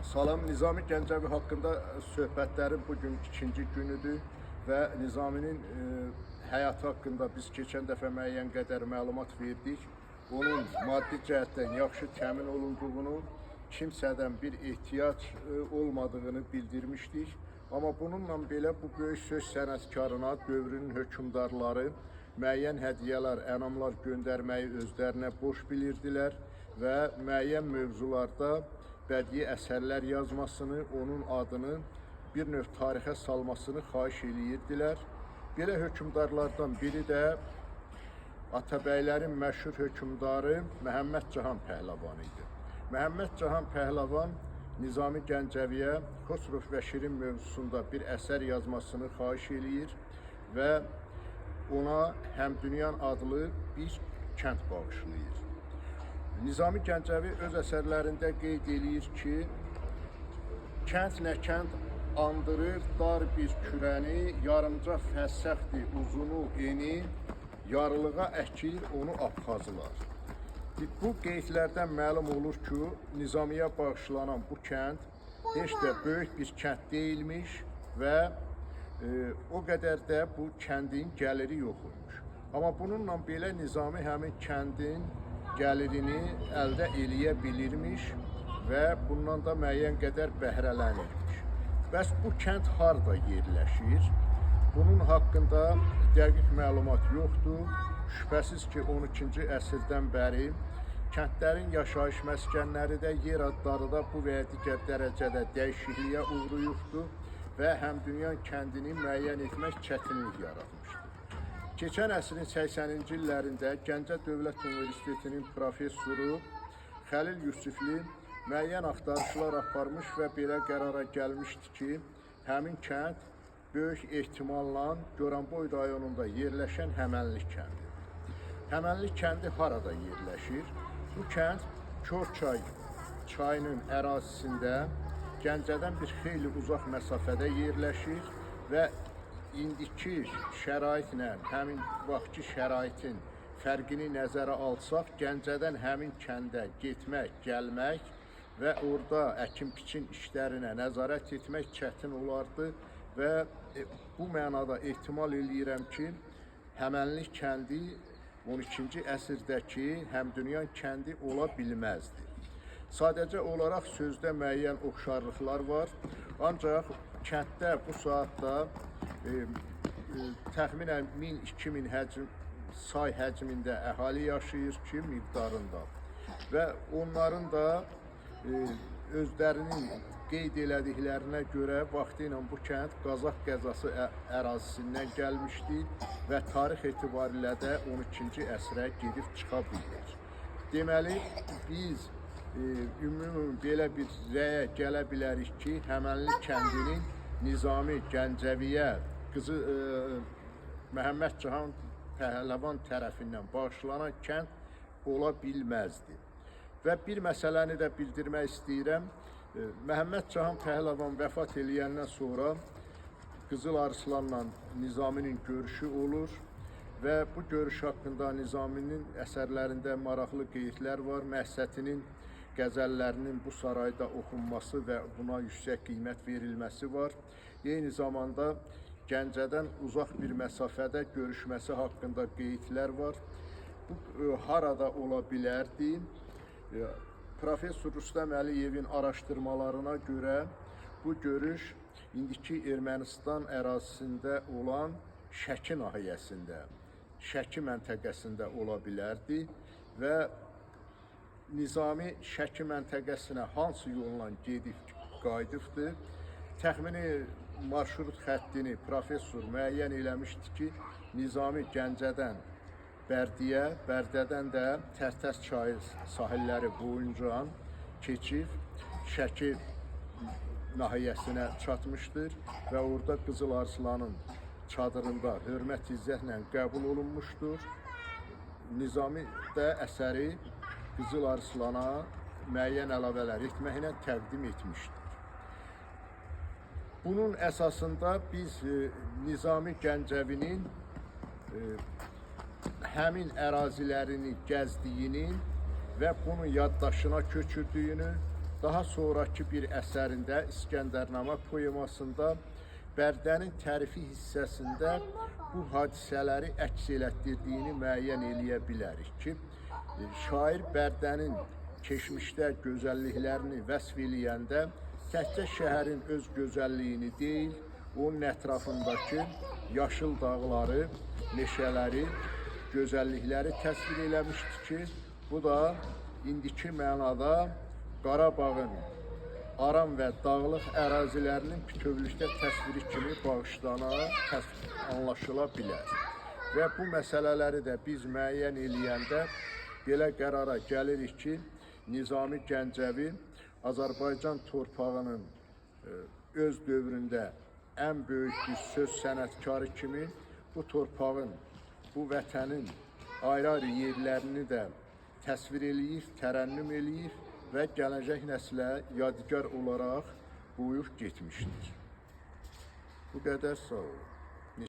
Salam, Nizami Gəncəvi haqqında söhbətlərin bu gün ikinci günüdür və Nizaminin həyatı haqqında biz keçən dəfə müəyyən qədər məlumat verdik. Onun maddi cəhətdən yaxşı təmin olunduğunu, kimsədən bir ehtiyac olmadığını bildirmişdik. Amma bununla belə bu böyük söz sənətkarına dövrünün hökmdarları müəyyən hədiyyələr, ənamlar göndərməyi özlərinə boş bilirdilər və müəyyən mövzularda bədii əsərlər yazmasını, onun adını bir növ tarixə salmasını xahiş eləyirdilər. Belə hökmdarlardan biri də Atabəylərin məşhur hökmdarı Məhəmməd Cahan Pəhləvan idi. Məhəmməd Cahan Pəhləvan Nizami Gəncəviyə Xosrov və Şirin mövzusunda bir əsər yazmasını xahiş eləyir və ona Həmdünyan adlı bir kənd bağışlayır. Nizami Gəncəvi öz əsərlərində qeyd eləyir ki, kənd nə kənd andırır dar bir kürəni, yarımca fərsəxdir uzunu eni, yarılığa əkir onu abxazlar. Bu qeydlərdən məlum olur ki, Nizamiyə bağışlanan bu kənd heç də böyük bir kənd deyilmiş və o qədər də bu kəndin gəliri yox imiş. Amma bununla belə Nizami həmin kəndin gəlirini əldə eləyə bilirmiş və bundan da müəyyən qədər bəhrələnirmiş. Bəs bu kənd harda yerləşir? Bunun haqqında dəqiq məlumat yoxdur. Şübhəsiz ki, 12-ci əsrdən bəri kəndlərin yaşayış məskənləri də, yer adları da bu və ya digər dərəcədə dəyişikliyə uğrayıbdır və Həmdünyan kəndini müəyyən etmək çətinlik yaratmışdır. Keçən əsrin 80-ci illərində Gəncə Dövlət Universitetinin professoru Xəlil Yusifli müəyyən axtarışlar aparmış və belə qərara gəlmişdi ki, həmin kənd böyük ehtimalla Goranboy rayonunda yerləşən Həmənlik kəndidir. Həmənlik kəndi harada yerləşir? Bu kənd Korçay çayının ərazisində Gəncədən bir xeyli uzaq məsafədə yerləşir və indiki şəraitlə həmin vaxtki şəraitin fərqini nəzərə alsaq, Gəncədən həmin kəndə getmək, gəlmək və orada əkin-biçin işlərinə nəzarət etmək çətin olardı və bu mənada ehtimal eləyirəm ki, Həmənlik kəndi 12-ci əsrdəki Həmdünyan kəndi ola bilməzdi. Sadəcə olaraq sözdə müəyyən oxşarlıqlar var. Ancaq kənddə bu saatda təxminən 1000-2000 həcm say həcmində əhali yaşayır ki, miqdarında. Və onların da özlərinin qeyd elədiklərinə görə vaxtı ilə bu kənd Qazax qəzası ərazisindən gəlmişdi və tarix etibarilə də 12-ci əsrə gedib çıxa bilir. Deməli, biz ümumi belə bir rəyə gələ bilərik ki, Həmənlik kəndinin Nizami Gəncəviyə qızı Məhəmməd Cahan Pəhləvan tərəfindən bağışlanan kənd ola bilməzdi. Və bir məsələni də bildirmək istəyirəm. Məhəmməd Cahan Pəhləvan vəfat eləyəndən sonra Qızıl Arslanla Nizaminin görüşü olur və bu görüş haqqında Nizaminin əsərlərində maraqlı qeydlər var. Məhsətinin qəzəllərinin bu sarayda oxunması və buna yüksək qiymət verilməsi var. Eyni zamanda Gəncədən uzaq bir məsafədə görüşməsi haqqında qeydlər var. Bu harada ola bilərdi? Professor Rüstəm Əliyevin araşdırmalarına görə bu görüş indiki Ermənistan ərazisində olan Şəki nahiyəsində, Şəki məntəqəsində ola bilərdi və Nizami Şəki məntəqəsinə hansı yolla gedib qayıdıbdır? Təxmini marşrut xəttini professor müəyyən eləmişdi ki, Nizami Gəncədən Bərdiyə, Bərdədən də Tərtər çayı sahilləri boyunca keçib Şəki nahiyəsinə çatmışdır və orada Qızıl Arslanın çadırında hörmət izzətlə qəbul olunmuşdur. Nizami də əsəri Qızıl Arslana müəyyən əlavələr etməklə təqdim etmişdir. Bunun əsasında biz Nizami Gəncəvinin həmin ərazilərini gəzdiyini və bunu yaddaşına köçürdüyünü, Daha sonrakı bir əsərində İskəndərnamə poemasında Bərdənin tərifi hissəsində bu hadisələri əks elətdirdiyini müəyyən eləyə bilərik ki, şair Bərdənin keçmişdə gözəlliklərini vəsf eləyəndə təkcə şəhərin öz gözəlliyini deyil, onun ətrafındakı yaşıl dağları, meşələri, gözəllikləri təsvir eləmişdi ki, bu da indiki mənada Qarabağın aram və dağlıq ərazilərinin bütövlükdə təsviri kimi bağışlana, anlaşıla bilər. Və bu məsələləri də biz müəyyən eləyəndə belə qərara gəlirik ki, Nizami Gəncəvi Azərbaycan torpağının öz dövründə ən böyük bir söz sənətkarı kimi bu torpağın, bu vətənin ayrı-ayrı yerlərini də təsvir eləyib, tərənnüm eləyib və gələcək nəslə yadigar olaraq qoyub getmişdir. Bu qədər, sağ olun.